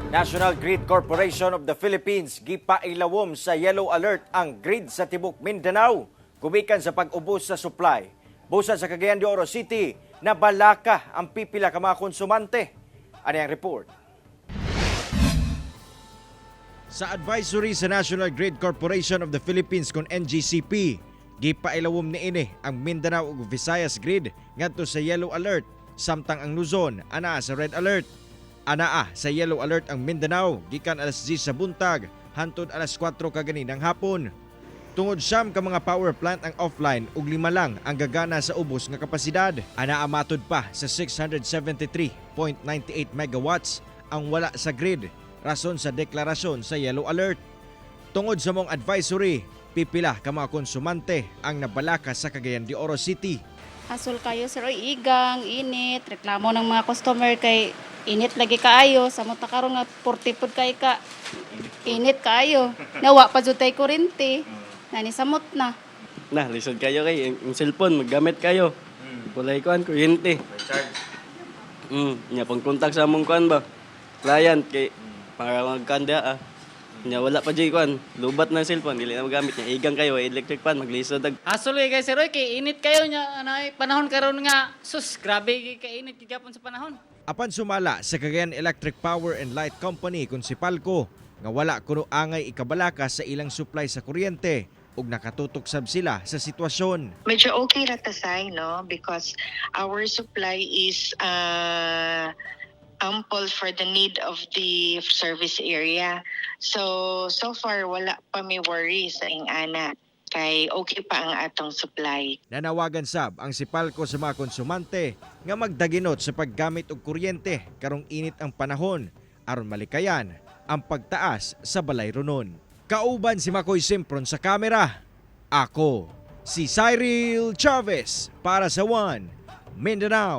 National Grid Corporation of the Philippines gipailawom sa yellow alert ang grid sa tibok Mindanao gumikan sa pag-ubos sa supply. Busa sa Cagayan de Oro City, nabalaka ang pipila ka mga konsumante. Ano ang report? Sa advisory sa National Grid Corporation of the Philippines kon NGCP, gipailawom niini ang Mindanao ug Visayas Grid ngadto sa yellow alert samtang ang Luzon anaa sa red alert. Anaa sa yellow alert ang Mindanao gikan alas 10 sa buntag hantod alas 4 kaganinang hapon. Tungod 9 ka mga power plant ang offline ug 5 lang ang gagana sa ubos nga kapasidad. Anaa matud pa sa 673.98 megawatts ang wala sa grid rason sa deklarasyon sa yellow alert. Tungod sa maong advisory, pipila ka mga konsumante ang nabalaka sa Cagayan de Oro City. Hasol kayo, sir, oy, igang, init, reklamo ng mga customer kay init lagi kaayo, samot na karon nga 40 pud kay ka. Init kaayo. Nawa pa jud tay kuryente. Nani samot na. Na, lisod kayo kay yung cellphone, maggamit kayo. Walay kuan, kuryente. Nya pang contact sa among kuan ba. Client kay para magkanda ah. Nya wala pa jay kuan, lubat na ang cellphone, dili na magamit nya. Igang kayo, electric fan, maglisod ag Hasol kay sir, oy, kay init kayo nya anay panahon karon nga sus, grabe kay kainit gihapon sa panahon. Apan sumala sa Cagayan Electric Power and Light Company kung Sipalco nga wala kuno angay ikabalaka sa ilang supply sa kuryente ug nakatutok sab sila sa sitwasyon. Medyo okay ra ta say, no? Because our supply is ample for the need of the service area. So, so far, wala pa may worry sa ingana. Kay okay pa ang atong supply. Nanawagan sab ang Sipalco sa mga konsumante nga magdaginot sa paggamit og kuryente karong init ang panahon aron malikayan ang pagtaas sa balayronon. Kauban si Makoy Simpron sa kamera. Ako, si Cyril Chavez para sa One Mindanao.